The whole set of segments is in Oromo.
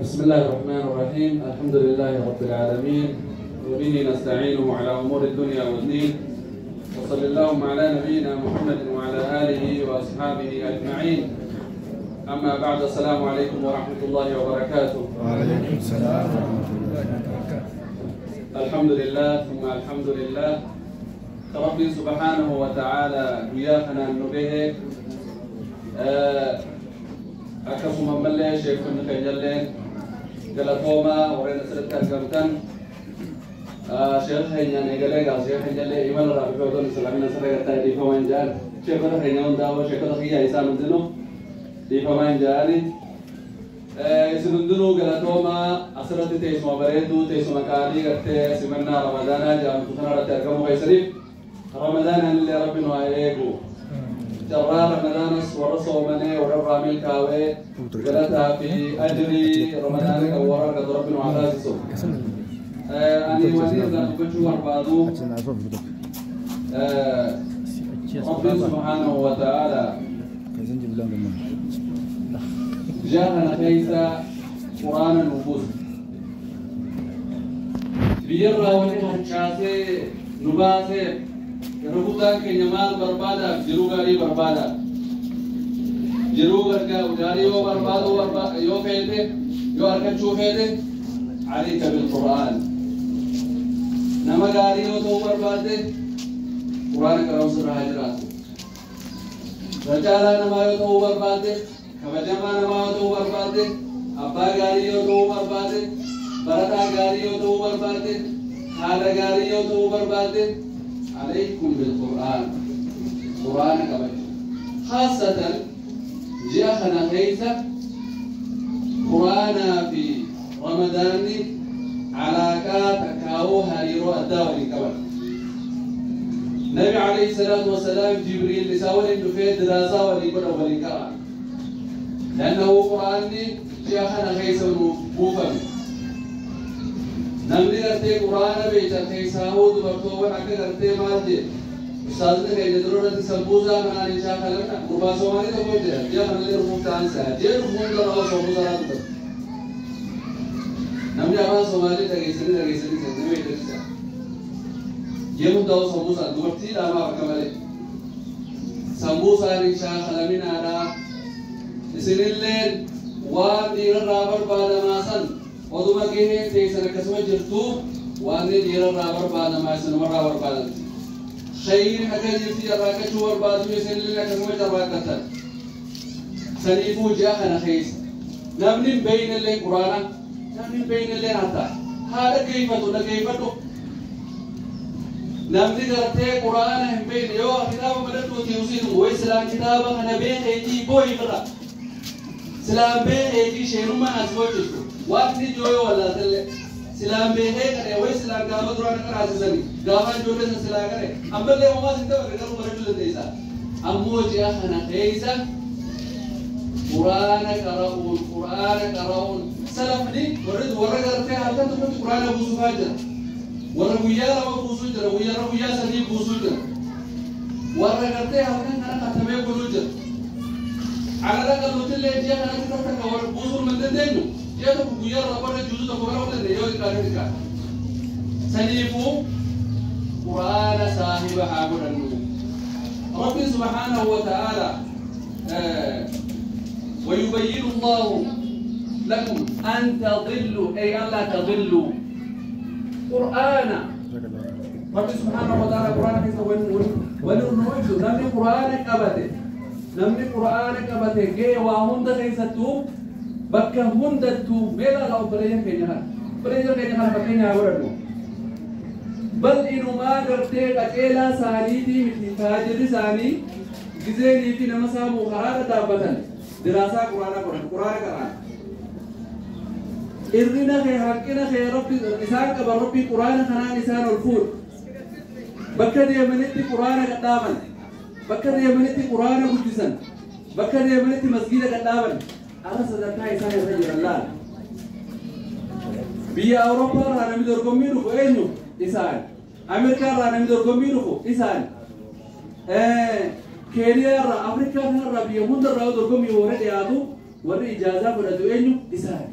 بسم الله الرحمن الرحيم. الحمد لله رب العالمين، وبه نستعينه على أمور الدنيا والدين، وصلى اللهم على نبينا محمد وعلى آله وأصحابه أجمعين. أما بعد، السلام عليكم ورحمة الله وبركاته. وعليكم السلام ورحمة الله وبركاته. الحمد لله ثم الحمد لله. ربي سبحانه وتعالى ويانا نبه akkasuma ammallee sheekonni keenyallee galatooma warreen asirratti argamtan sheekha keenyaan eegalee gaa sheekha keenyallee imala irraa dhufee otoo islaamina asirra gartaa dhiifama hin jedhan sheekota keenya hundaa'oo sheekota kiyya isaan hundinuu dhiifama hin jedhani. Isin hundinuu galatooma asirratti teessuma bareedduu teessuma qaalii gartee simannaa ramadaanaa jedhamtu kanarratti argamuu keessaniif ramadaanaan illee rabbi nu haa eegu. جرى رمضان ورصوا مني ورى ملكاوي غلطا في أجري رمضان ورى قد ربنا على سو أني ولي ذا بجو أربعدو ربي سبحانه وتعالى جاءنا كيسا قرآن النبوس بيرى ولي حشاسي نباسي ربودان كنيمال بربادا جرو غاري بربادا جرو غاري يو بربادو يو فيته يو أركتشو فيته عليك بالقرآن نما غاري يو تو برباده قرآن كرام سر حاجرات رجالا نما يو تو برباده كبجما نما يو تو برباده أبا غاري يو تو برباده برتا غاري يو تو برباده حال غاري يو تو برباده عليكم بالقرآن. قرآن كبير خاصة جاءنا كيسة قرآن في رمضان علاقات كاو هريرو الداولي كبير. النبي عليه الصلاة والسلام جبريل لساول إنه في دراسة وليكون وليكرا لأنه قرآن جاءنا كيسة بوفم namni gartee quraana beektan keessaa hoo dubartoowwan akka gartee maal jedhe ustaazni keenya dura irratti sambuusaa kanaan hin shaakalamna gurbaa soomaalii tokko jira ji'a kanallee dhufuuf ta'an sa'a ji'a dhufuun gara sambuusaa naa dubbatu namni afaan soomaalii dhageessanii dhageessanii seenanii beektan ji'a hundaa'u sambuusaa dubartii dhaamaa akka malee sambuusaan hin shaakalaminaadhaa isinilleen waan dhiirarraa barbaadamaa san oduma gaheen teessan akkasuma jirtu waan dhiirarraa barbaadamaa isinumarraa barbaadamti. Khayriin akka jirti carraaqqachuu barbaadu isinillee akkasuma carraaqqatan. Saniifuu ji'a kana keessa namni hin beeynellee quraana namni hin beeynellee hatta haa dhaggeeffatu dhaggeeffadhu. Namni gartee quraana hin beeyne yoo kitaaba madadhuuti usiitu wayi silaan kitaaba kana beekeetii booyi irra silaan beekeetii sheenummaan as boochistu. Waaqni jooyoo wallaatallee silaan beekee qaree wayi silaan gaafa duraan qaraasisanii gaafa ijoollee san silaa qaree ammallee homaa sin tapha garuu barachuu dandeessa. Ammoo ji'a kana keessa quraana qara'uun quraana qara'uun salafni warri warra gartee halkan tokkotti quraana buusuufaa jira. Warra guyyaa lama buusuu jira guyyaa guyyaa sadii buusuu jira. Warra gartee halkan kana katamee buluu jira. Ala qalluutillee ji'a kanatti takka warra buusuun hin dandeenyu. Ji'a tokko guyyaa irraa qorra juuzu tokko bara hodhanne yoo xiqqaate xiqqaate. Saniifuu quraana saahiba haa godhannu. Rabbi subhaanahu wa ta'aala ويبين الله لكم أن تضلوا أي ألا تضلوا قرآنا. ربي سبحانه وتعالى قرآن كيف ونرجو نمني قرآن قبته نمني قرآن قبته جي وهند كيستو bakka hundattuu meela la obboleeyyan keenya kana obboleeyyan keenya kana fakkeenya haa godhannu bal inumaa gartee qaceelaa isaaniitii miti taajirri isaanii gizeenii fi nama saamuu karaarra dhaabbatan diraasaa quraanaa godhan quraana qara'an Irrina kee hanqina kee Rabbi isaan qaban Rabbi Quraana kanaan isaan ol fuudhe. Bakka deemanitti Quraana gadhaaban. Bakka deemanitti Quraana guddisan. Bakka deemanitti masgiida gadhaaban. Arra sadarkaa isaan irra jiran laala. Biyya Awurooppaa irraa namni dorgommii dhufu eenyu? Isaan. Ameerikaa irraa namni dorgommii dhufu isaan. Keeniyaa irraa, Afrikaa kanarraa biyya hunda irraa dorgommii warra dhiyaatu warri ijaazaa fudhatu eenyu? Isaan.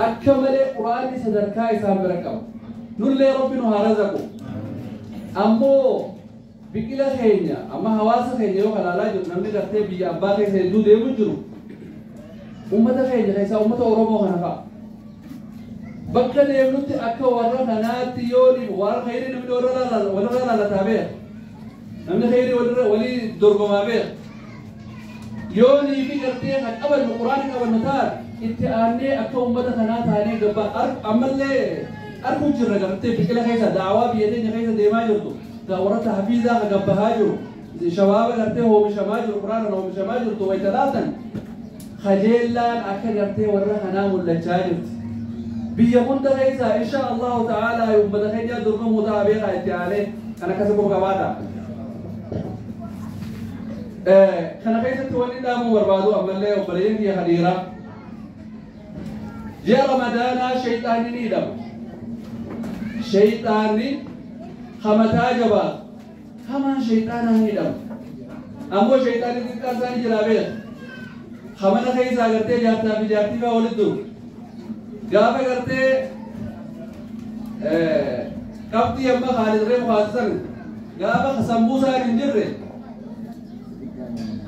Akka malee Quraanni sadarkaa isaan bira qaba. Nullee Rabbi nu haa razaqu. Ammoo biqila keenya amma hawaasa keenya yoo kalaalaa jiru namni gartee biyya abbaa keessa hedduu deemu jiru ummata keenya keessaa ummata Oromoo kana fa'a. Bakka deemnutti akka warra kanaatti yoo warra khayrii namni walirra laalataa beeka. Namni khayrii walii dorgomaa beeka. Yoo niifi gartee kan qabannu Quraana qabannu taate itti aannee akka ummata kanaa taanee gabbaa ammallee arguu jirra gartee biqila keessa daawaa biyya teenya keessa deemaa jirtu warra tahfiizaa ka gabbahaa jiru shabaaba gartee oomishamaa jiru Quraanaan oomishamaa jirtu wayita laatan kajeellaan akka gartee warra kanaa mul'achaa jirti. Biyya hunda keessa insha Allahu ta'ala ummata keenya dorgomuu ta'a beekaa itti aanee kan akkasa quba qabaata. Kana keessatti wanni dhaamuu barbaadu ammallee obboleeyyan kiyya hadiiraa. Ji'a Ramadaanaa shayxaanni ni hidhama. Shayxaanni hamataa jabaatu. Hamaan shayxaanaa ni hidhama. Ammoo shayxaanni xiqqaan isaanii jiraa beeka. Hamana keessaa gartee jaartaa fi jaartii fa'aa walitti duru. Gaafa gartee qabxii amma Khaalid reefu haasisan gaafa sammuu isaan hin jirre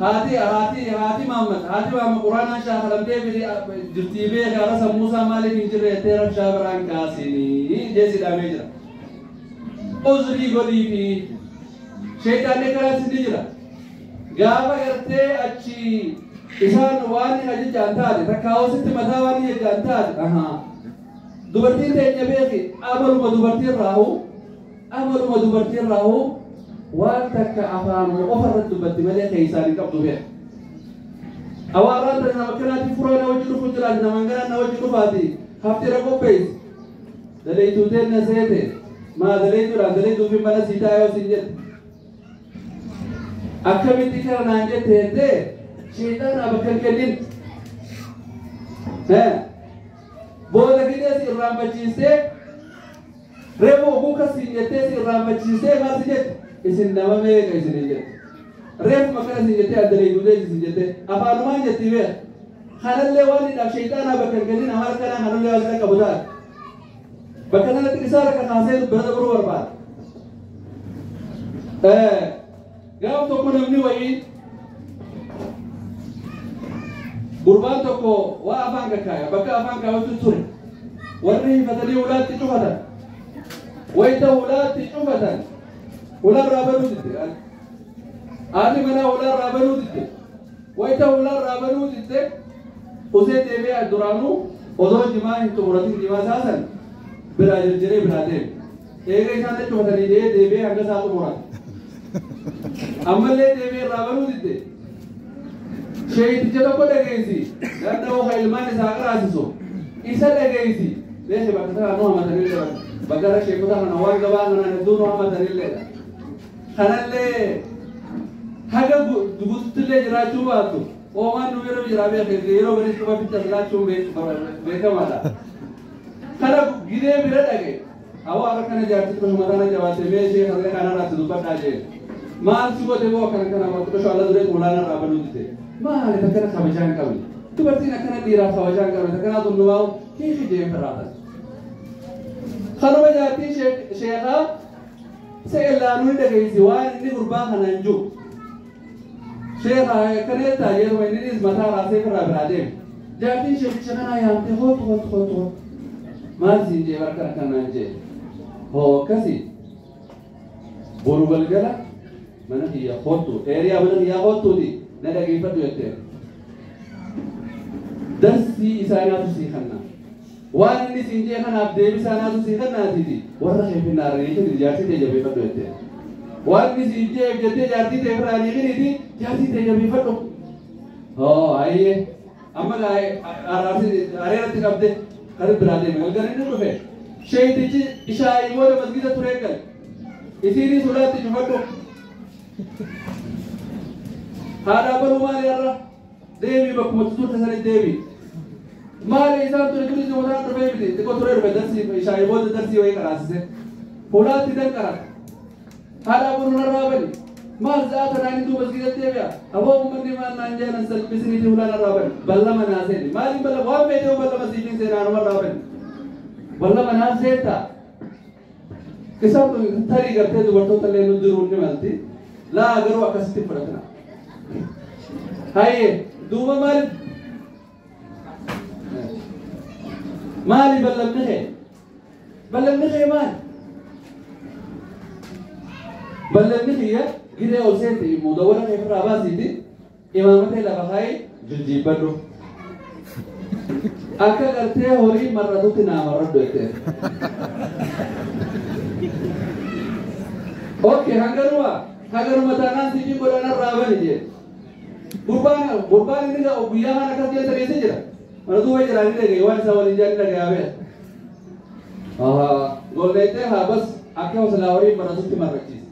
haati haati haati Muhammad haati Muhammad Quraanaan shaakalamtee jirtii beeka ara sammuu isaa maaliif hin jirre jettee rabshaa biraan kaasinii jeesi hidhamee jira. Uzrii godhii fi sheexaanni karaas ni jira. Gaafa gartee achi isaan waan ajajaan taate takkaawwasitti mataa waan ajajaan taate dubartiin teenya beeki amaluma dubartiin raahu amaluma dubartiin raahu waan takka afaanuma qofa irratti dubbatti malee keessaan hin qabdu beeka. Awaarraan tana nama kanaatti furaa na wajji dhufu jiraati nama ganaan na wajji dhufaati haftira qopheessi. Daleeytuu teenna seete maa daleeytuudhaan daleeytuu fi mana sii taa'ee siin jette. Akkamitti kana naan jette jettee sheexaanaa bakka hin kennin. Booda gidee si irraanfachiistee reefu oguu kasiin jettee si irraanfachiistee maal si jette isin nama meeqa isin jette. Reefu akkana isin jettee adda leeytuu isin jette afaanumaan jetti beeka. Kanallee waan hidhaaf sheexaanaa bakka hin kennin amala kanaa kanallee waan sila qabu taate. Bakka sanatti isaa rakka kaasee bira dabaruu barbaada. Gaaf tokko namni wayii gurbaan tokko waa afaan kakkaaya bakka afaan kaawwatu ture warri hifatanii ulaatti cufatan wayita ulaatti cufatan ularraa banuu didde haati manaa ularraa banuu didde wayita ularraa banuu didde usee deebi'ee duraanuu osoo jimaa hin xumuratin jimaa saasan biraa jirjiree biraa deeme eega isaan cufatanii deebi'ee hanga isaa xumurate ammallee deebi'ee irraa banuu didde sheeyiticha tokko dhageessi danda'uu ka ilmaan isaa qaraasisu isa dhageessi beeke bakka sana nu hamatanillee bakka irra sheekota kana waan gabaa kanaan hedduu nu hamatanilleedha kanallee haga guutuuttillee jiraachuu baattu oomaan nu yeroo jiraa beeke yeroo baris quba ficha laachuun beekamaadha kana gidee bira dhage awwa akka kana jaartii tokko mataana jabaate mee ishee harka kanarraatti dubbadhaa jee maal si godhe moo akkana kana xiqqoo alla duree olaanaa irraa banuu dide maali takkana kabajaa hin qabne dubartiin akkana dhiiraaf kabajaa hin qabne takkana tunnumaa hiiki jeen firraatan kanuma jaartii sheekaa se'ellaanuu hin dhageessi waan inni gurbaa kana hin jiru sheekaa akkana jettaa yeroo innis mataa raasee firraa biraa deeme jaartiin sheekicha kanaa yaamtee hootu hootu hootu hootu maal siin jee barka akkanaan jee hoo akkasi boru galgala mana kiyya kottu eeriyaa mana kiyyaa kottuuti na dhageeffadhu jetteen darsii isaa naatu sii kanna waan inni siin jee kanaaf deebisaa naatu sii kannaatiiti warra keefinnaarraniitiin jaartii ta'e jabeeffadhu jetteen waan inni siin jeef jettee jaartii ta'e firraa niiqiniiti jaartii ta'e jabeeffadhu hoo ayyee Amma areeratti qabde kan biraa deeme galgala inni dhufe sheeytichi ishaayii booda masgida turee gale isiinis ulaatti cufadhu haadha baruu maali har'a deemi bakkuma turte sanitti deemi maali isaan ture turis wataan dhufee miti xiqqoo turee dhufe darsii ishaayii booda darsii wayii qaraasise ulaatti danqara haadha baruu narraa bani maal za'a tanaan intuu masgidatti deebi'a aboo uummanni maal naan jedhan salphisniiti ulaan irraa bani ballama naa seeni maaliin ballama waan feetee ballama siifiin seenaanuma irraa bani ballama naaf seentaa isaan tun tarii gartee dubartoota illee nu diruun ni malti laa garuu akkasitti fudhatina hayyee duuba maaliif maali ballamni kee ballamni kee maali ballamni kiyya giree ol seente mudawwara kee ofirraa baasiiti imaamatee lafa kaayee jiljiibbadhu akka gartee horii marratutti naa marradhu jettee. Okay, hanganuma taanaan siifin godhanarraa bani jee. Gurbaan inni guyyaa kana akkas jee sadeessa jira. Mana duuba jiraanii dhagaye waan isaa waliin jaanii dhagayaa beeka. Golleettee haa bas akka silaa horii marratutti marrachiise.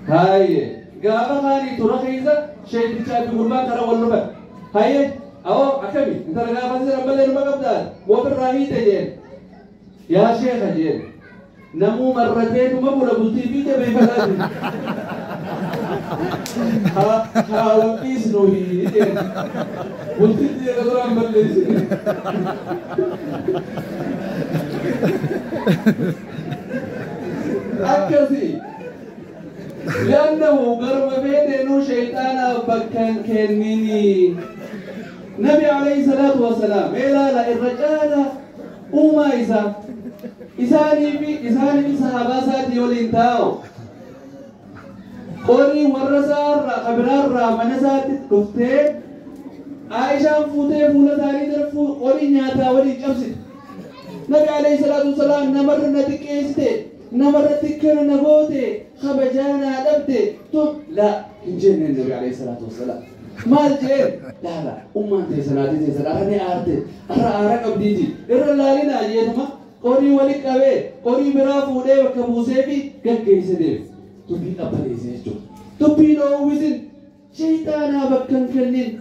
Haye gaafa kaanii tura keessa sheetichaa fi gurbaan karaa wal dhufan. Haye awoo akkami intala gaafa siran malee numa qabdaa ofirraa hiite jeen. Yaa sheeka jeen. Namuu marrateetuma bula bultii fi jabeeffataa jiru. Haa walqiisnu jeen. Bultiin jeera duraan balleessine. Akkasii. لأنه قرب بيته شيطان بكان كنيني نبي عليه الصلاة والسلام إلا لا الرجال أما إسا إساني في صحابة ساتي ولينتاو قولي ورسار قبرار منسات رفته عائشة فوته فولة ثاني درفو قولي نياتا ولي جبسي نبي عليه الصلاة والسلام نمر نتكيسته نمر تكنا نغوتي خبجانا دبتي طب لا إنجن النبي عليه الصلاة والسلام ما الجير لا لا أمة تيسنا تيسنا أرني أرتي أرى أرى قبديتي إرى لالنا جيتما قري ولك أبي قري برافو ده وكبوسيبي كجيس ده تبي أبليزيتو تبي لو وزن شيطانا بكن كنين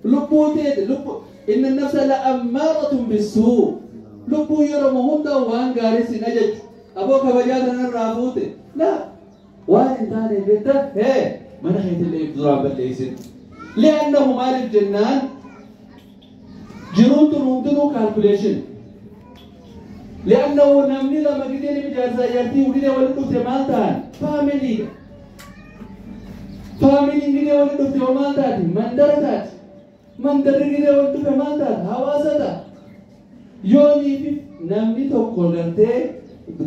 لبوتي لب إن النفس لأمارة بالسوء لبو يرمهم دوان غارس نجج أبوك بجانا الرافوتي لا وين تاني بيته هي من خيت اللي يبدو بالليسن لأنه مال الجنان جرون ترون كالكوليشن لأنه نمني لما قدرني بجالسة يرتي ولدي ولده تمالتان فاميلي فاميلي قدرني ولده تمالتان مندرتات مندر قدرني ولده تمالتان هواستا يوني في نمني تقولنتي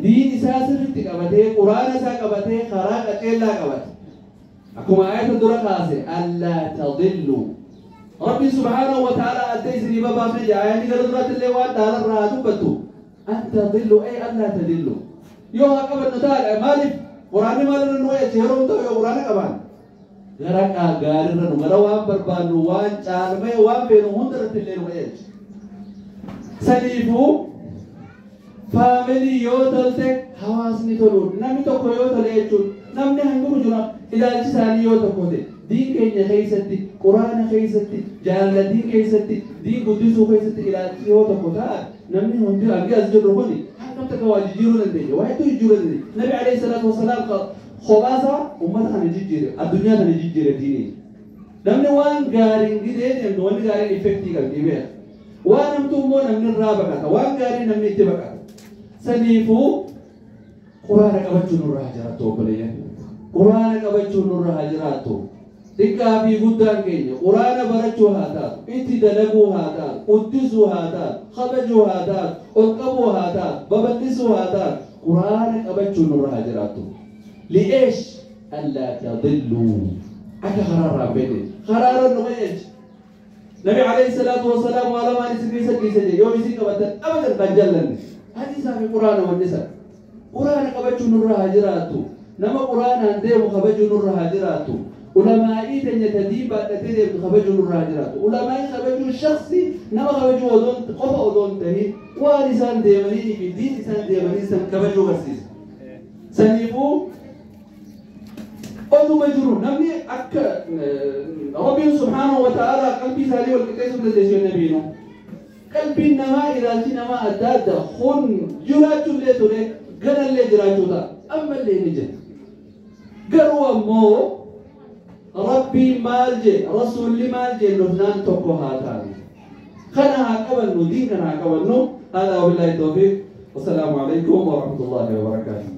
دين إساس رتك أبته قرآن إساس أبته خراج أكيلا أبته أكما آية الدرة خاصة ألا تضلوا ربي سبحانه وتعالى أدي سني بابا في جاي يعني قال درة اللي واد على الرادو بتو أن تضلوا أي ألا تضلوا يوه قبل نتاع مالك قرآن مالنا نوية شهرون تو يا قرآن كمان غرق غارنا نغروا بربان وان چالمه وان بينهم درة اللي نوية سليفو فاميلي yoo tolte hawaasni tolu namni tokko yoo tole jechuun namni hangufu jira ilaalchi isaanii yoo tokko ta'e diin keenya keessatti quraana keessatti jaalala diin keessatti diin guddisuu keessatti ilaalchi yoo tokko ta'a namni hundi hangi as jirru kuni hangam takka waa jijjiiruu dandeenya waa hedduu jijjiiruu dandeenya nabi alayhi salaatu wasalaam kophaasaa uummata kana jijjiire addunyaa kana jijjiire diiniin namni waan gaariin gidee deemtu wanni gaariin effektii qabdi beeka waan hamtuu immoo namni irraa baqata waan gaarii namni itti baqata saniifuu quraana qabachuun nurra haa jiraattu obboleeyyan quraana qabachuun nurra haa jiraattu xiqqaa fi guddaan keenya quraana barachuu haa taatu itti dalaguu haa taatu guddisuu haa taatu kabajuu haa taatu ol qabuu haa taatu babal'isuu haa taatu quraana qabachuun nurra haa jiraattu li'eesh allaa tadilluu akka karaarraa beekne karaarra nu qajeelcha nabi alayhi salaatu wasalaam waa lamaan isin keessa dhiise yoo isin qabatan abadan kan jallanne حديث في قرآن والنساء قرآن قبجو نور هاجراتو نما قرآن عندهم قبجو نور هاجراتو Ulamaa'ii teenya tadii baadhatee deemtu kabajuu nurraa jiraatu. Ulamaa'ii kabajuun shakhsi nama kabajuu odoon qofa odoon tahin waan isaan deemanii fi diin isaan deemanii san kabajuu barsiisa. Saniifuu oduma jiru namni akka Rabbiin subhaanahu wa ta'ala qalbii isaanii wal qixxeessuu dandeessu nabiinu. Qalbiin namaa ilaalchi namaa adda adda kun jiraachuullee ture ganallee jiraachuu ta'a ammallee ni jira. Garuu ammoo Rabbiin maal jee rasuulli maal jee dhufnaan tokko haa taanu. Kana haa qabannu, diin kana haa qabannu. هذا وبالله التوفيق، والسلام عليكم ورحمة الله وبركاته.